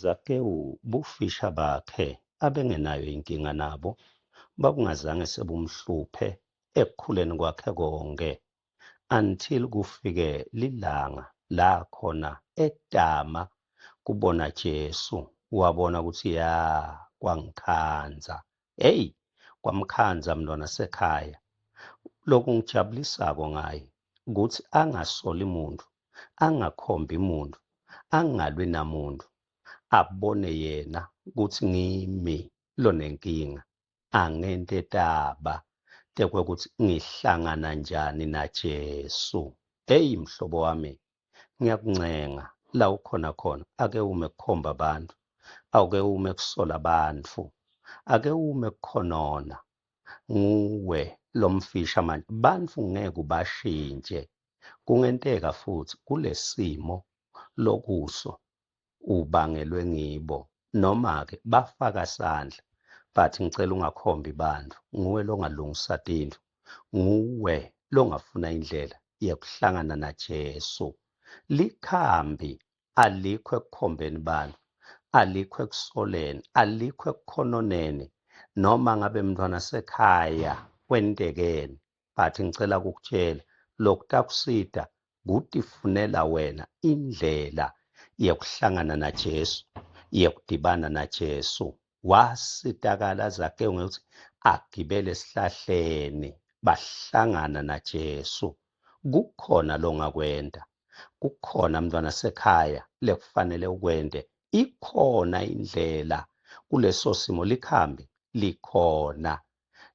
Zakewu bufisha bakhe abengenayo inkinga nabo, babungazange sebumhluphe ekukhuleni kwakhe konke until kufike lilanga la khona etama kubona Jesu, wabona ukuthi ya kwangikhanza. Hey, kwamkhanza mntwana sekhaya. Lokungijabulisako ngaye ukuthi angasoli muntu, angakhombi muntu, angalwi namuntu, abone yena ukuthi ngimi lonenkinga, angente taba tekwekuthi ngihlangana njani naJesu. Hey mhlobo wami, ngiyakuncenga la ukhona khona, ake ume kukhomba abantu, awuke ume kusola abantu, ake ume kukhonona. Nguwe lomfisha manje, bantfu ngeke ubashintshe. Kungenteka futhi kulesimo lokuso ubangelwe ngibo noma-ke bafaka sandla, but ngicela ungakhombi bantfu. Nguwe longalungisa tintfo, nguwe longafuna indlela yekuhlangana naJesu. Likhambi alikho ekukhombeni bantfu, alikho ekusoleni, alikho ekukhononeni, noma ngabe mntwana sekhaya kwentekeni, but ngicela ukukutshela lokutakusida kutifunela wena indlela yekuhlangana naJesu, yekudibana naJesu. Wasitakala Zakewu ngekuthi agibele esihlahleni, bahlangana naJesu. Kukhona longakwenta, kukhona mntwana sekhaya lekufanele ukwente, ikhona indlela kuleso simo, likhambi likhona.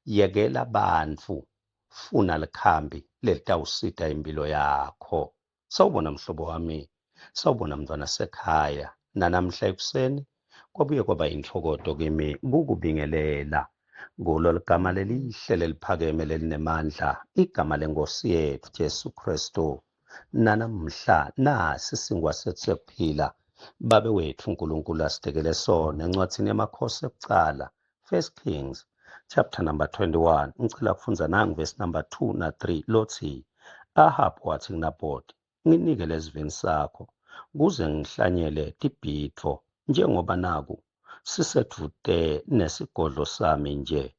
Yekela bantfu, funa likhambi lelitawusita impilo yakho. Sawubona mhlobo wami, sawubona mntwana sekhaya. Nanamhla ekuseni kwabuye kwaba yintfokoto kimi kukubingelela kulo ligama lelihle leliphakeme lelinemandla, igama lenkosi yethu Jesu Kristu. Nanamhla nasi singwa sethu sekuphila, Babe wethu uNkulunkulu asitekele sona encwadzini yamakhosi ekucala, First Kings chapter number 21. Ngicela kufundza nangu verse number 2 na 3 lothi, Ahab wathi kuNabhoti, nginike lesivini sakho kuze ngihlanyele tibhidvo, njengoba naku sisedvute nesigodlo sami nje.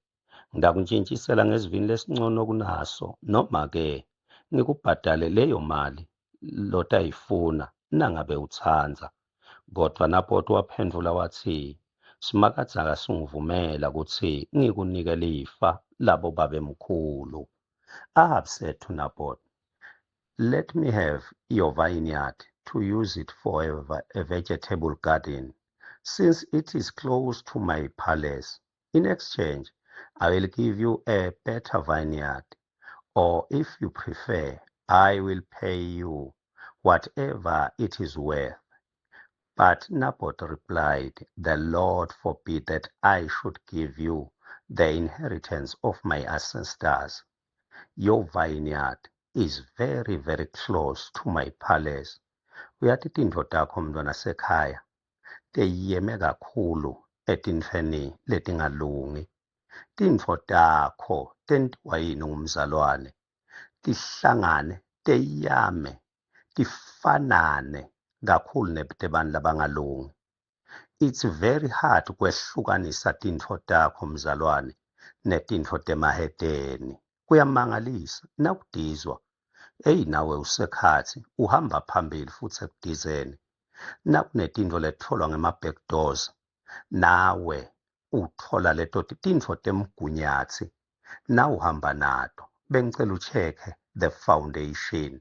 Ngakuntshintshisela ngesivini lesincono kunaso, noma-ke ngikubhadale leyo mali lotayifuna nangabe utsandza. Kodvwa Nabhoti waphendvula watsi, Simakadze akasungivumela kutsi ngikunike lifa labobabemkhulu. Ahab said to Naboth, Let me have your vineyard to use it for a vegetable garden, since it is close to my palace. In exchange, I will give you a better vineyard, or if you prefer, I will pay you whatever it is worth. But Naboth replied, The Lord forbid that I should give you the inheritance of my ancestors. Your vineyard is very, very close to my palace. Uyathi tintfo takho mntwana sekhaya teyeme kakhulu etintfweni letingalungi. Tintfo takho tentiwa yini ngumzalwane? Tihlangane, teyame, tifanane kakhulu netebantu labangalungi. It's very hard kwehlukanisa tintfo takho mzalwane netintfo temahedeni. Kuyamangalisa nakudizwa, eyi nawe usekhathi uhamba phambili futhi ekudizeni. Nakunetintfo letitfolwa ngema-back doors, nawe uthola leto tintfo temgunyathi nawuhamba nato. Bengicela ucheck-e the foundation.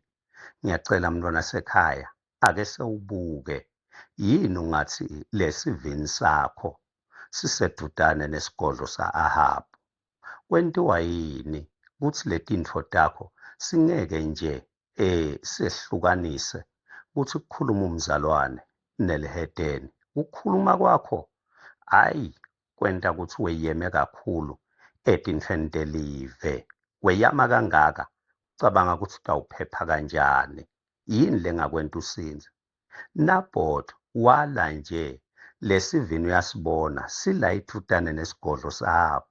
Ngiyacela mntwana sekhaya, ake sewubuke yini ungathi lesivini sakho sisedvutane nesigodlo sa-Ahab. Kwentiwa yini kutsi letintfo takho singeke nje sehlukanise kutsi kukhuluma umzalwane nelihedeni? Kukhuluma kwakho hayi kwenta kutsi weyeme kakhulu etintfweni telive. Weyama kangaka, ucabanga kutsi utawuphepha kanjani? Yini lengakwenta usindze? Naboth wala nje lesivini uyasibona sila ithutane nesigodlo sa-Ahab.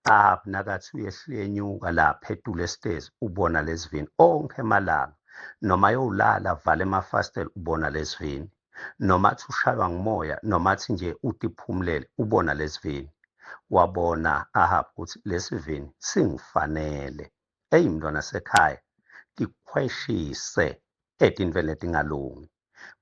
Ahab nakathi uyehluyenyuka lapha etulu esitezi ubona lesivini onke emalanga, noma yowulala vala emafasitela ubona lesivini. Noma athi ushaywa ngumoya, noma athi nje utiphumulele, ubona lesivini. Wabona Ahab ukuthi lesivini singifanele. Eyi mntwana sekhaya, tikhweshise etintfweni letingalungi.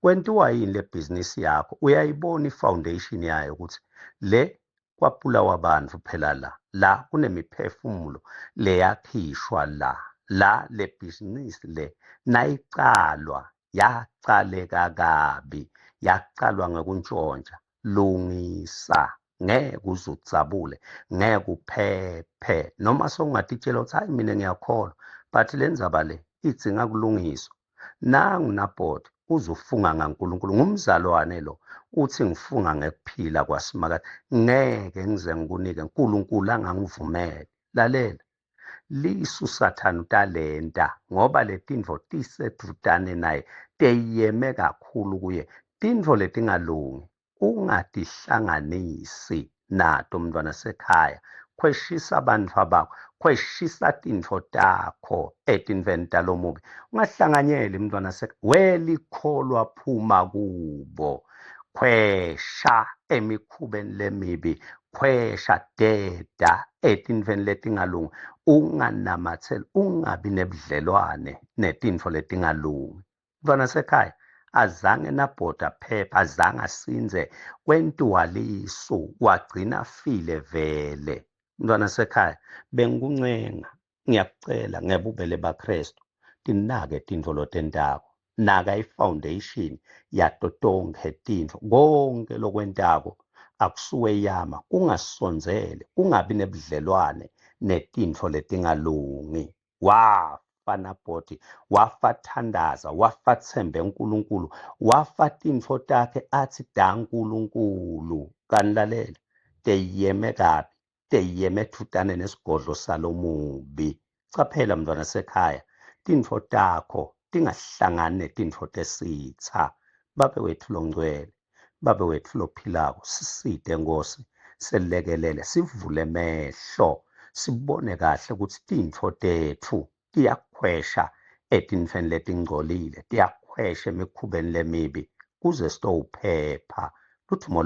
Kwentiwa yini le bhizinisi yakho? Uyayibona i-foundation yayo ukuthi le kwabulawa abantu phela la, la kunemiphefumulo leyakhishwa la, la le bhizinisi le nayicalwa yacaleka kabi, yacalwa ngekuntshontsha. Lungisa, ngeke uze udzabule, ngeke uphephe. Noma sewungatitshela ukuthi hayi mina ngiyakholwa, but le ndzaba le idzinga kulungiswa. Nangu Nabhoti uzufunga ngaNkulunkulu, ngumzalwane lo, uthi ngifunga ngekuphila kwaSimakade, ngeke ngize ngikunike, uNkulunkulu angangivumele. Lalela, lisu Sathane utalenta ngoba letintfo tisedvutane naye, teyeme kakhulu kuye. Tintfo letingalungi ungatihlanganisi nato mntwana sekhaya. Khweshisa bantfwa bakho, khweshisa tintfo takho etintfweni talomubi. Ungahlanganyeli mntwana sekhaya, welikholwa phuma kubo. Khwesha emikhubeni lemibi, khwesha, deda etintfweni letingalungi, unganamatseli, ungabi nebudlelwane netintfo letingalungi. Mntwana sekhaya, azange nabhoda phepha, azange asindze, kwentiwa lisu, wagcina afile vele. Mntwana sekhaya, bengikuncenga, ngiyakucela ngebubele baKristu, tinake tintfo lotentako. Naka i-foundation yato tonkhe tintfo. Konke lokwentako akusuwe yama, kungasondzeli, kungabi nebudlelwane netintfo letingalungi. Wafa Nabhoti, wafa thandaza, wafa thembe uNkulunkulu, wafa tintfo takhe athi daNkulunkulu. Kanilalela, teyeme kabi, teyeme thutane nesigodlo salomubi. Caphela mntwana sekhaya, tintfo takho tingahlangani netintfo tesitha. Babe wetfu longcwele, Babe wetfu lophilako, sisite Nkosi, selekelele, sivule emehlo, sibone kahle ukuthi tintfo tetfu tiyakhwesha etintfweni letingcolile, tiyakhwesha emikhubeni lemibi, kuze sitowuphepha. Ludvumo.